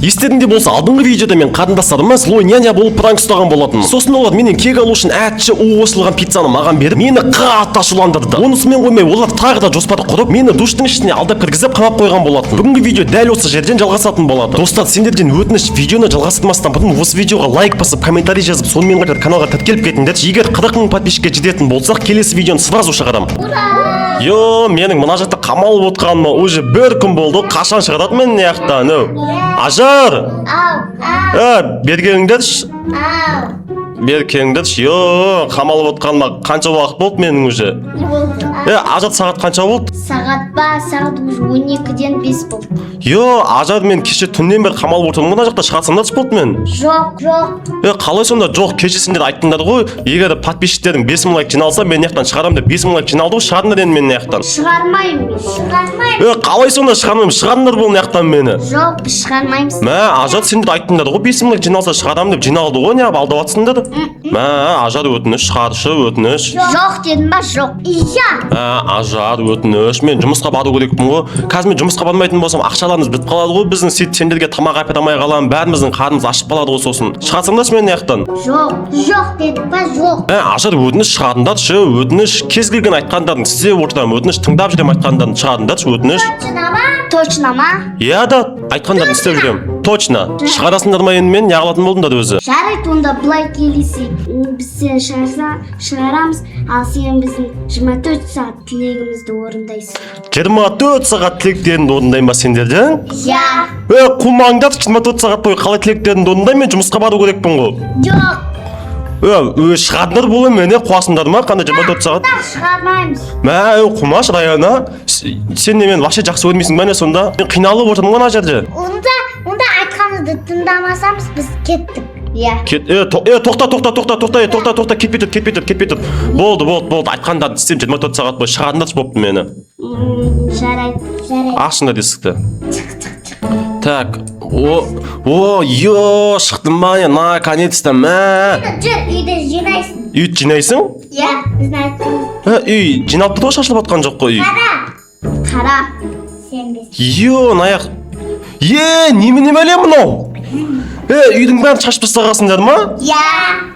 Естеріңде болса, алдыңғы видеода мен қарындастарыма злой няня болып пранк ұстаған болатын. Сосын олар менен кек алу үшін әтші у қосылған пиццаны маған беріп, мені қатты ашуландырды. Онысымен қоймай, олар тағы да жоспар құрып, мені душтың ішіне алдап кіргізіп, қамап қойған болатын. Бүгінгі видео дәл осы жерден жалғасатын болады. Достар, сендерден өтініш, видеоны жалғастырмастан бұрын осы видеоға лайк басып, комментарий жазып, сонымен қатар каналға тіркеліп кетіңдер. Егер 40 мың подписчикке жететін болсақ, келесі видеоны сразу шығарамын. Йо, менің мына жақта қамалып отқаныма уже бір күн болды. Қашан шығарады мені мына жақтан? Өу. Ажар! Ау, ау, Ә, бері келіңдерші. ау. Бері келіңдерші. Йо, қамалып отқаныма қанша уақыт болды менің уже? Е, Ажар, сағат қанша болды? Сағат па? Сағат уже 12-ден 5 болды. Йо, Ажар, мен кеше түннен бері қамалып отырмын ғой мына жақта. Шығарсаңдаршы болды мен. Жоқ, жоқ. Е, қалай сонда жоқ? Кеше сендер айттыңдар ғой, егер подписчиктерің 5000 лайк жиналса, мен мына жақтан шығарамын деп. 5000 лайк жиналды ғой, шығарыңдар енді мені мына жақтан. Шығармаймын. Шығармаймын. Е, қалай сонда шығармаймын? Шығарыңдар бол мына жақтан мені. Жоқ, біз шығармаймыз. Мә, Ажар, сендер айттыңдар ғой, 5000 лайк жиналса, шығарамын деп. Жиналды ғой, неғып алдап жатсыңдар? Мә, Ажар, өтініш, шығаршы, өтініш. Жоқ дедім ба, жоқ. Иә. Ә, Ажар, өтініш, мен жұмысқа бару керекпін ғой қазір. Мен жұмысқа бармайтын болсам, ақшаларымыз бітіп қалады ғой біздің. Сөйтіп сендерге тамақ әпере алмай қаламын, бәріміздің қарнымыз ашып қалады ғой сосын. Шығарсаңдаршы мені мына жақтан. Жоқ, жоқ дедік па, жоқ. Ә, Ажар, өтініш, шығарыңдаршы, өтініш. Кез келген айтқандарын істеп отырамын, өтініш, тыңдап жүремін айтқандарын. Шығарыңдаршы, өтініш. Точно ма? Точно ма? Иә да, айтқандарын істеп жүремін, точно. Шығарасыңдар ма енді? Мен не қылатын болдыңдар өзі? Жарайды, онда былай келісейік. Біз сені шығарса, шығарамыз, ал сен біздің 24 сағат тілегімізді орындайсың. 24 сағат тілектеріңді орындаймын ба сендердің? Иә. Е, қумаңдар, 24 сағат бойы қалай тілектеріңді орындаймын? Мен жұмысқа бару керекпін ғой. Жоқ. Е, е, шығарыңдар бол мені, қуасыңдар ма? Қандай 24 сағат? Шығармаймыз. Мә, е, қумашы, Раяна. Сен не, мені вообще жақсы көрмейсің ба, не сонда? Мен қиналып отырмын ғой мына жерде. Онда айтқанымызды тыңдамасамыз, біз кеттік. Иә. Кет, е, е, тоқта, тоқта, тоқта, тоқта, е, тоқта, тоқта, кетпей тұр, кетпей тұр, кетпей тұр. Болды, болды, болды, айтқандарды істеймін, 24 сағат бойы шығарыңдаршы болыпты мені. Жарайды. Жарайды. Ашыңдар есікті. Так, о, о, ё, шықтым ба, не, наконец-то, мә. Жүр, үйді жинайсың. Үй жинайсың? Иә, біздің айтқанымыз. Ә, үй жиналып тұр ғой, шашылып жатқан жоқ қой үй. Қара. Қара. Сенбес. Ё, мына аяқ. Е, немене бәле мынау? Е, үйдің бәрін шашып тастағансыңдар ма? Иә.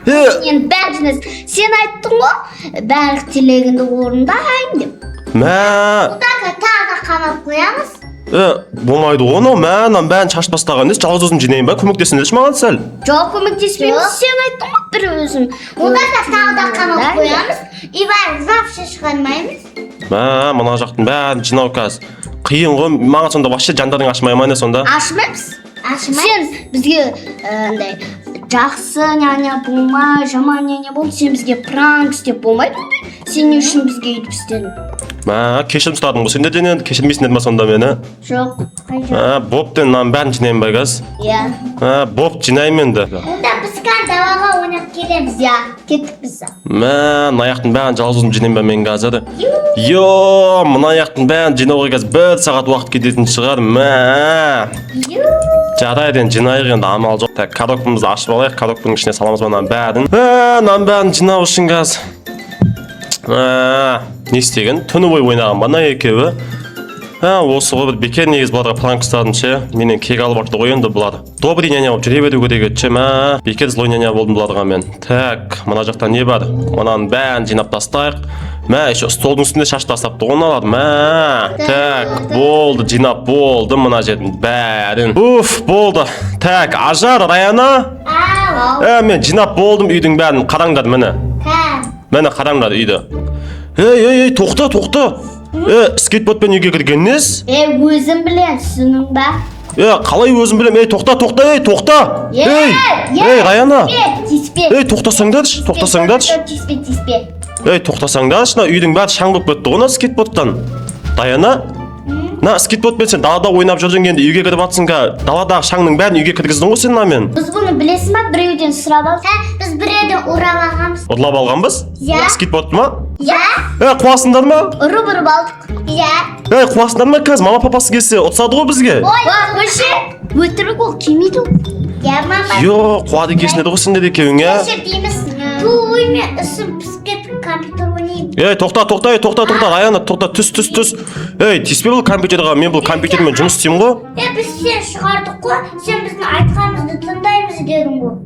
Е, Сен бәрін жинайсың. Сен айттың ғой, барлық тілегіңді орындаймын деп. Мә, Тағы тағы қамап қоямыз. Е, болмайды ғой анау, мә, мынаның бәрін шашып тастаған несі, жалғыз өзім жинайын ба? Көмектесіңдерші маған сәл. Жоқ, көмектеспейміз. Сен айттың ғой, бір өзім. Онда да тағы да қамап қоямыз. И бәрі вообще шығармаймыз. Мә, мына жақтың бәрін жинау қазір қиын ғой маған. Сонда вообще жандарың ашымай ма, не сонда? Ашымаймыз. Сен бізге андай жақсы няня болмай, жаман няня бол, сен бізге пранк істеп болмайды ондай. Сен не үшін бізге өйтіп істедің? Мә, кешірім сұрадым ғой сендерден, енді кешірмейсіңдер ма сонда мені? Жоқ. Мә, бопты, енді мынаның бәрін жинаймын ба қазір? Иә. Мә, боп, жинаймын енді. Онда біз қазір далаға ойнап келеміз. Иә, кеттік біз. Мә, мына аяқтың бәрін жалғыз өзім жинаймын ба мен қазір? Йо, мына аяқтың бәрін жинауға қазір бір сағат уақыт кететін шығар, мә. Жарайды, енді жинайық енді, амал жоқ. Так, коробкамызды ашып алайық, коробканың ішіне саламыз мынаның бәрін. Мә, мынаның бәрін жинау үшін қазір. Мә, не істеген? Түні бойы ойнаған ба мына екеуі? Ә, осы ғой, бір бекер негізі бұларға пранк ұстадым ше. Менен кек алып артты ғой енді бұлар. Добрый няня болып жүре беру керек еді ше, мә. Бекер злой няня болдым бұларға мен. Так, мына жақта не бар? Мынаның бәрін жинап тастайық. Мә, еще столдың үстінде шашып тастапты ғой мыналар. Мә. Так, болды, жинап болды мына жердің бәрін. Уф, болды. Так, Ажар, Раяна. Ау. Ә, мен жинап болдым үйдің бәрін. Қараңдар, міне. Ха. Міне, қараңдар үйді. Ей, ей, ей, тоқта, тоқта. Е, скейтбордпен үйге кірген несі? Е, өзім білем, түсіндің ба? Е, қалай өзім білем? Ей, тоқта, тоқта, ей, тоқта. Ей, ей, Раяна. Тиіспе, тиіспе. Ей, тоқтасаңдаршы, тоқтасаңдаршы. Тиіспе, тиіспе. Ей, тоқтасаңдаршы, мына үйдің бәрі шаң болып кетті ғой мына скейтбордтан. Даяна, мына скейтбордпен сен далада ойнап жүрдің, енді үйге кіріп жатсың ға. Даладағы шаңның бәрін үйге кіргіздің ғой сен мынамен. Біз бұны, білесің ба, біреуден сұрап алдық. Біз біреуден ұрап алғанбыз. Ұрлап алғанбыз? Иә. Скейтбордты ма? Иә. Е, қуасыңдар ма? Ұрып ұрып алдық. Иә. Ей, қуасыңдар ма? Қазір мама папасы келсе, ұрсады ғой бізге. Ой, вообще өтірік, ол келмейді ол. Иә, мама. Йо, қуады екенсіңдер ғой сендер екеуің, иә? Кешір дейміз. Туй, мен ісім пісіп кетіп, компьютер ойнаймын. Ей, тоқта, тоқта, ей, тоқта, тоқта, Раяна, тоқта, түс, түс, түс. Ей, тиіспе бұл компьютерға, мен бұл компьютермен жұмыс істеймін ғой. Е, біз сені шығардық қой, сен біздің айтқанымызды тыңдаймыз дедің ғой.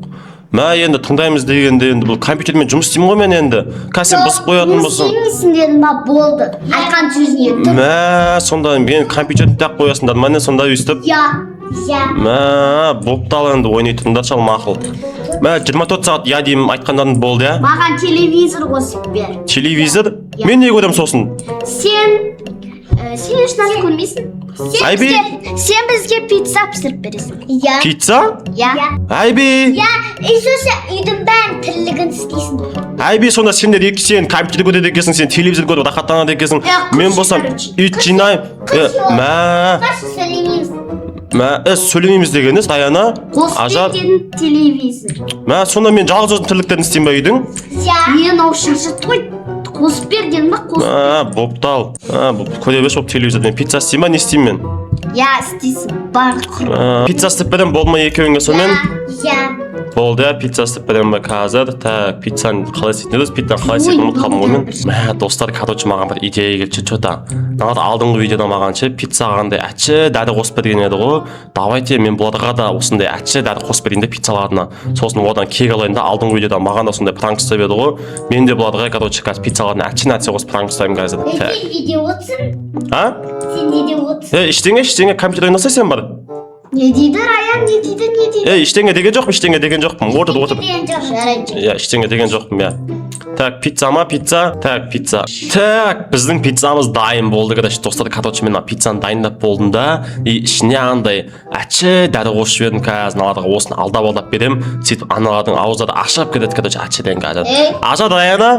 Мә, енді тыңдаймыз дегенде, енді бұл компьютермен жұмыс істеймін ғой мен енді. Қазір сен бұзып қоятын болсаң. Істемейсің дедім ба, болды. Айтқан сөзіңе тұр. Мә, сонда мен компьютерді тақ қоясыңдар ма, не сонда өйстіп? Я. Иә. Мә, бопты, ал енді ойнай тұрыңдаршы, ал мақұл. Мә, 24 сағат я деймін, айтқандарың болды, иә? Маған телевизор қосып бер. Телевизор? Мен не көремін сосын? Сен ешнәрсе көрмейсің. Сен Айби. бізге, сен бізге пицца пісіріп бересің. Иә. Пицца? Я. Айби! Иә, и сосын үйдің бәрін тірлігін істейсің. Айби, сонда сендер екі, сен компьютер көреді екенсің, сен телевизор көріп рахаттанады екенсің. Е, Мен қыз, болсам короче. ит жинаймын. Е, мә, Қарсы сөйлемейміз. мә, е, сөйлемейміз дегеніңіз, Раяна? Қосып бер Ажар, дедім телевизор. мә, сонда мен жалғыз өзім тірліктерін істеймін ба үйдің? Иә. Мен ау шаршатты ғой. Қосып бер дедім ба, қосып. Мә, бопты, ал. Ә, көре берші болып телевизорды. Мен пицца істеймін ба, не істеймін мен? Я, істейсің. Бар құр. Ә, пицца істеп беремін, болды ма екеуіңе сонымен? Иә. Болды, иә, пицца істеп беремін ба қазір? Так, пиццаны қалай істейтін едіңіз? Пиццаны қалай істейтінін ұмытып қалдым ғой мен. Мә, достар, короче, маған бір идея келді, че то мыналар алдыңғы видеода маған ше пиццаға қандай әтші дәрі қосып берген еді ғой. Давайте мен бұларға да осындай әтші дәрі қосып берейін де пиццаларына, сосын одан кек алайын да. Алдыңғы видеода маған да сондай пранк істеп еді ғой. Мен де бұларға, короче, қазір пиццаларына әтші нәрсе қосып пранк ұстаймын қазір. Так. Сен не деп отырсың? А. Сен не деп отырсың? Е, ештеңе, ештеңе, компьютер ойнаса сен бар. Не дейді Раян, не дейді, не дейді? Е, ештеңе деген жоқпын, ештеңе деген жоқпын, отыр, отыр. Деген жоқ. Жарайды. Иә, ештеңе деген жоқпын, иә. Так, пицца ма, пицца? Так, пицца. Так, біздің пиццамыз дайын болды, короче, достар, короче, мен мына пиццаны дайындап болдым да, и ішіне андай әтші дәрі қосып жібердім. Қазір аналарға осыны алдап алдап беремін. Сөйтіп аналардың ауыздары ашып кетеді, короче, әтшіден қазір. Ей. Ажар, Раяна,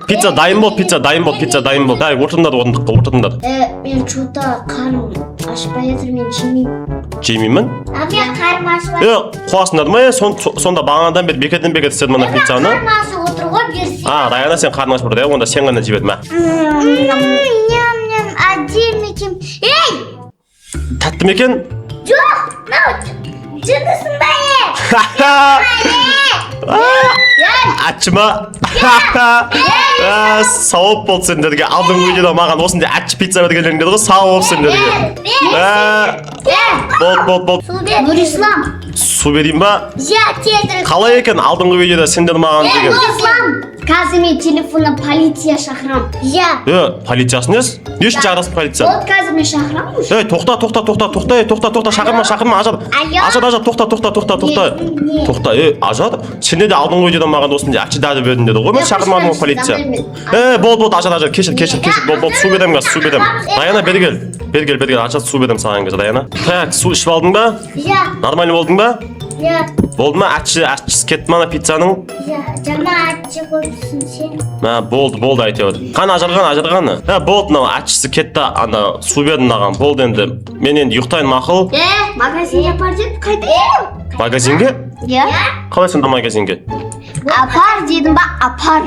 пицца дайын болды, пицца дайын болды, пицца дайын болды. Так, отырыңдар орындыққа, отырыңдар. Е, мен че-то қарным ашпай жатыр, мен жемеймін. Жемеймін. А мен қарным ашып Е, қуасыңдар ма, е, сонда бағанадан бері бекерден бекер істедім ана пиццаны. Қарным ашып отыр ғой, берсең. А, Раяна, сен қарның ашып отыр, иә, онда сен ғана жеп мә. Ням ням, әдемі екен. Ей! Тәтті ме екен? Жоқ, мынау жындысың ба, е? Әтші ма? Ә, сауап болды сендерге. Алдыңғы видеода маған осындай әтші пицца бергендерің деді ғой, сауап сендерге. Ә, болды, болды, болды. Су бер. Нұрислам, Су берейін ба? Иә, тезірек. Қалай екен алдыңғы видеода сендер маған деген? Нұрислам, қазір мен телефоннан полиция шақырамын. Иә. Е, полициясы несі? Не үшін шақырасың полицияны? Вот қазір мен шақырамын уже. Ей, тоқта, тоқта, тоқта, тоқта, ей, тоқта, тоқта, шақырма, шақырма, Ажар. Алло. Ажар, Ажар, тоқта, тоқта, тоқта, тоқта. Не? Тоқта, ей, Ажар, сендер де алдыңғы видеода маған осындай әтші дәрі бердің деді ғой, мен Е, шақырмадым ғой қойшы, полиция. звондай. Е, болды, болды, Ажар, Ажар, кешір, кешір, кешір, болды, болды, су беремін қазір, су беремін. Даяна, бері кел, бері кел, бері кел, Ажар, су беремін саған қазір, Даяна. Так, су ішіп алдың ба? Иә. Нормально болдың ба? Иә. Болды ма? Әтші, әтшісі кетті ма ана пиццаның? Иә, жаман әтші қойыпсың сен. Мә, болды, болды әйтеуір. Қане, Ажар, қане, Ажар, қане. Ә, болды, мынау әтшісі кетті, ана су бердім мынаған. Болды енді. Мен енді ұйықтайын, мақұл. Е, магазинге апар дедім, қайда едің? Магазинге? Иә. Қалай сонда магазинге? Апар дедім ба, апар.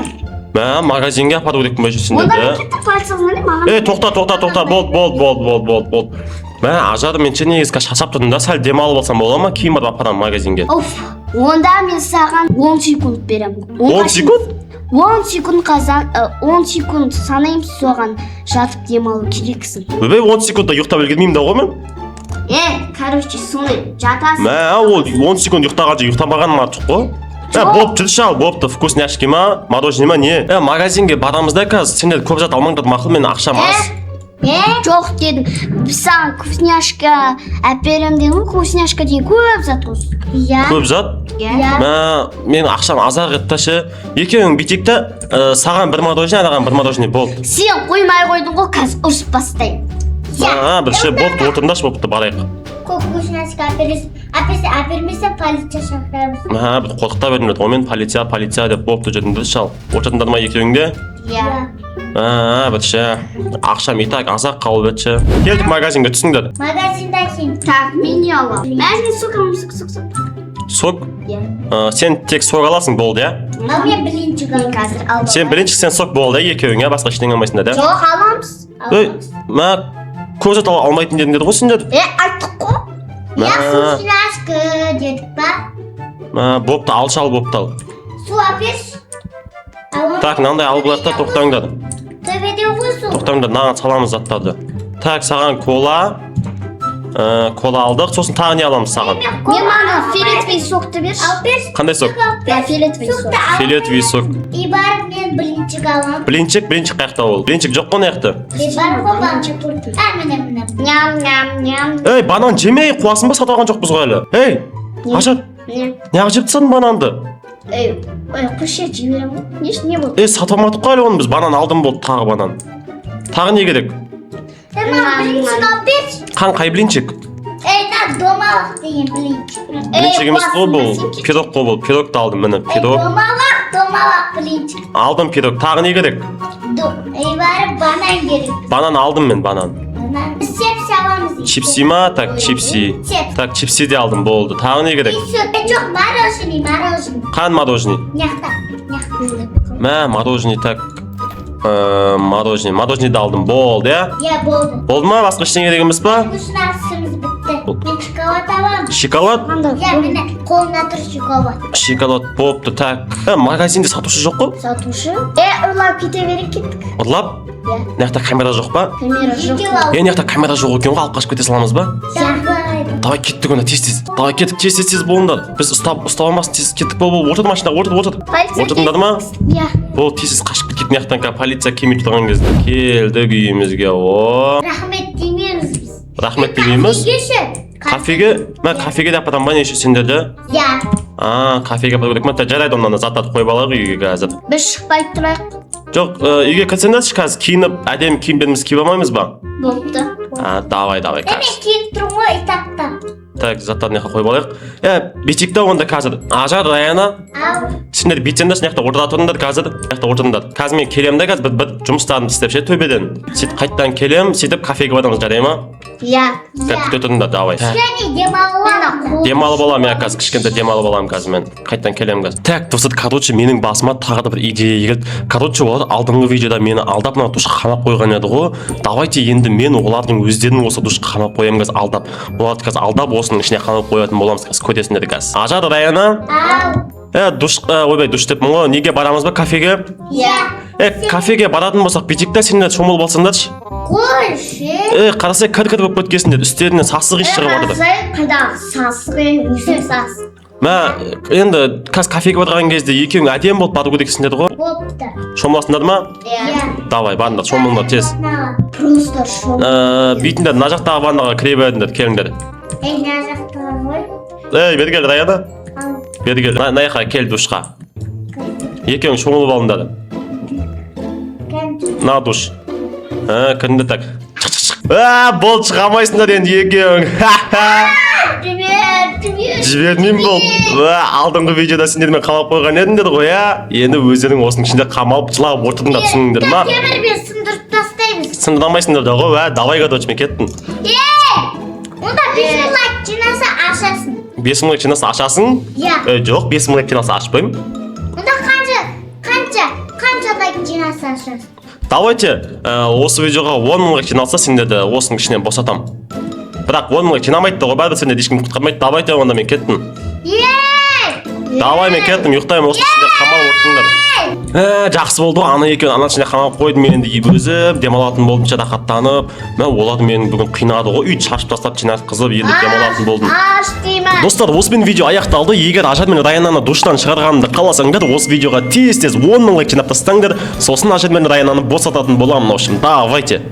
Мә, магазинге апару керекпін ба Онда сендерді? мен кеттім, полиция звондай маған. Ей, тоқта, тоқта, тоқта, болды, болды, болды, болды, болды, болды. Мә, Ажар, мен ше негізі қазір шаршап тұрдым да, сәл демалып алсам бола ма? Кейін барып апарамын магазинге. Оф, онда мен саған 10 секунд беремін. 10 секунд? 10 секунд қазан, 10 секунд санаймын, соған жатып демалу керексің. Ойбай, 10 секундта ұйықтап үлгермеймін да ғой мен. Е, короче, соны жатасың. Мә, ол 10 секунд ұйықтағанша ұйықтамағаным артық қой. Ә, болып жүрші, ал, болыпты, вкусняшки ма, мороженое ма, не? Ә, магазинге барамыз да қазір, сендер көп зат алмаңдар, мақұл, мен ақшам аз. Е? Жоқ дедім. Біз саған вкусняшка әперемін дедім ғой, вкусняшка деген көп зат осы. Иә. Көп зат? Иә. Мә, менің ақшам азақ еді да ше. Екеуің бүйтейік та, ә, саған бір мороженое, анаған бір мороженое, болды. Сен қоймай қойдың ғой, қазір ұрысып бастаймын. А, бір ше, болыпты, отырыңдаршы, болыпты, барайық. Көп вкусняшка әпересің. Әперсе, әпермесең полиция шақырамыз. Мә, бір қорқыта бердіңдер ғой мен, полиция, полиция деп, болыпты, жүріңдер, шал. Отырыңдар ма екеуің де? Иә. А, бір ше, ақшам и так азақ қалып еді ше. Келдік магазинге, түсіңдер. Магазинда сен. Так, мен не аламын? Мә, мен сок аламын, сок, сок, сок. Сок? Иә. Ә, сен тек сок аласың, болды, иә? Ал мен блинчик Мен аламын. қазір алып Сен блинчик, сен сок, болды, иә, екеуің, иә, басқа ештеңе алмайсыңдар, иә? Жоқ, аламыз. Ей, мә, көп зат ала алмайтын дедіңдер ғой сендер. Е, айттық қой. Мә, Иә, вкусняшка дедік па? мә, бопты, алшы, ал, бопты, ал. Су әперші. Так, мынандай алып алайық та, тоқтаңдар. Төбеде ғой сол. Тоқтаңдар, мынаған саламыз заттарды. Так, саған кола. Кола алдық, сосын тағы не аламыз саған? Мен маған фиолетовый сокты берші. Алып берші. Қандай сок? Да, фиолетовый сок. Сокты алып Фиолетовый сок. И барып мен блинчик аламын. Блинчик, блинчик қаяқта ол? Блинчик жоқ қой мына жақта. И бар ғой блинчик. А, міне, міне. Ням, ням, ням. Ей, банан жемей, қуасың ба? Сатып алған жоқпыз ғой әлі. Ей, Ажар, Не? неғып жеп тастадың бананды? Ей, ой, қойшы, жей беремін ғой. Не, не болды? Ей, сатып алмадық қой әлі оны біз. Банан алдым, болды, тағы банан. Тағы не керек? Сен маған блинчик алып берші. Қан, қай блинчик? Ей, мына домалақ деген блинчик. Блинчик емес қой бұл, пирог қой бұл. Пирогты алдым, міне, Ей, пирог. домалақ, домалақ блинчик. Алдым пирог. Тағы не керек? Ей, барып банан керек. Банан алдым мен, банан. Банан. Біз чипси аламыз. Чипси ма? Так, чипси. Чипс. Так, чипси де алдым, болды. Тағы не керек? И сүт. Ей, жоқ, мороженое, мороженое. Қан, мороженое? Мына жақта. Мә, мороженое, так. Мороженое, мороженое де алдым, болды, иә? Иә, болды. Болды ма? Басқа ештеңе керек емес па? Осыны ісіміз бітті. Мен шоколад аламын. Шоколад? Иә, міне, қолымда тұр шоколад. Шоколад болыпты, так. Магазинде сатушы жоқ қой? Сатушы? Е, ұрлап кете берейік, кеттік. Ұрлап? Иә. Мына жақта камера жоқ па? Камера жоқ. Екі кило. Е, мына жақта камера жоқ екен ғой, алып қашып кете саламыз ба? Давай. Давай, кеттік онда, тез, тез. Давай, кеттік, тез, тез, тез болыңдар. Біз ұстап алмасын, тез кеттік, бол, бол, отыр машинаға, отыр, отыр. Полиция. Отырдыңдар ма? Иә. Бол, тез, тез қашып кеттік мына жақтан, қазір полиция келмей тұрған кезде. Келдік үйімізге, о. Рахмет демейміз біз. Рахмет демейміз. Кафеге ше? Кафеге, мә, кафеге де апарамын ба, неше сендерді? Иә. А, кафеге апару керек ма? Жарайды, онда заттарды қойып алайық үйге қазір. Біз шықпай тұрайық. Жоқ, үйге кірсеңдерші, қазір киініп, әдемі киімдерімізді киіп алмаймыз ба? Болыпты. А, давай, давай, Е, мен қазір. киініп тұрмын ғой итакта. Так, заттарды мына жаққа қойып алайық. Е, бүйтейік та онда қазір. Ажар, Раяна, Ал. сендер бүйтсеңдерші, мына жақта ортада тұрыңдар қазір. Мына жақта отырыңдар. Қазір мен келемін да, қазір бір жұмыстарымды істеп ше төбеден. Сөйтіп қайтадан келемін, сөйтіп кафеге барамыз, жарай ма? Иә. Қазір күте тұрыңдар, давай. Кішкене демалып аламын. Демалып аламын, иә, қазір кішкентай демалып аламын қазір мен. Қайтадан келемін қазір. Так, достар, короче, менің басыма тағы да бір идея келді. Короче, олар алдыңғы видеода мені алдап мына душқа қамап қойған еді ғой. Давайте енді мен олардың өздерін осы душқа қамап қоямын қазір алдап. Оларды қазір алдап осының ішіне қамап қоятын боламыз қазір, көресіңдер қазір. Ажар, Раяна, Ал. е, душ, ойбай, душ деппін ғой. Неге барамыз ба кафеге? Иә. Е, кафеге баратын болсақ, бүйтейік та, сендер шомылып алсаңдаршы. Қойшы. Е, қарасай, кір кір болып кеткенсіңдер, үстерінен сасық иіс шығып жатыр. Қарасай, қайдағы сасық, е, өзің сасық. Мә, енді қазір кафеге барған кезде екеуің әдемі болып бару керексіңдер ғой. Болыпты. Шомыласыңдар ма? Иә. Давай, барыңдар, шомылыңдар тез. Просто шом. Бүйтіңдер, мына жақтағы ваннаға кіре беріңдер, келіңдер. Ей, мына жақта ғой. Ей, бері кел, Раяна. Ал. Бері кел, мына жаққа кел душқа. Екеуің шомылып алыңдар. Кән. На душ. Кіріңдер, так. Шық, шық, шық. А, болды, шыға алмайсыңдар енді екеуің. Жібер, жібер. Жібермеймін бұл. Уә, алдыңғы видеода сендермен қамап қойған едіңдер ғой, иә? Енді өздерің осының ішінде қамалып жылап отырдыңдар, түсіндіңдер ма? Темірмен сындырып тастаймыз. Сындыра алмайсыңдар да ғой, уә, давай, короче, мен кеттім. Ей! Онда 5000 лайк жинаса ашасың. 5000 лайк жинаса ашасың? Иә. Е, жоқ, 5000 лайк жинаса ашпаймын. Онда қанша, қанша, қанша лайк жинаса ашасың? Давайте, осы видеоға 10 мың лайк жиналса, сендерді осының ішінен босатамын. Бірақ 10 мың лайк жинамайды да ғой, бәрібір сендерді ешкім құтқармайды. Давайте, онда мен кеттім. Ей! Давай, мен кеттім, ұйықтаймын, осының ішінде қамалып отырыңдар. Жақсы болды ғой, ана екеуін ана ішінде қамап қойдым, мен енді өзім демалатын болдым ше, рахаттанып. Мә, олар мені бүгін қинады ғой, үйді шашып тастап, жинатқызып, енді демалатын болдым. Аш деймін. Достар, осымен видео аяқталды. Егер Ажар мен Раянаны душтан шығарғанымды қаласаңдар, осы видеоға тез-тез 10 мың лайк жинап тастаңдар. Сосын Ажар мен Раянаны босататын боламын, в общем, давайте.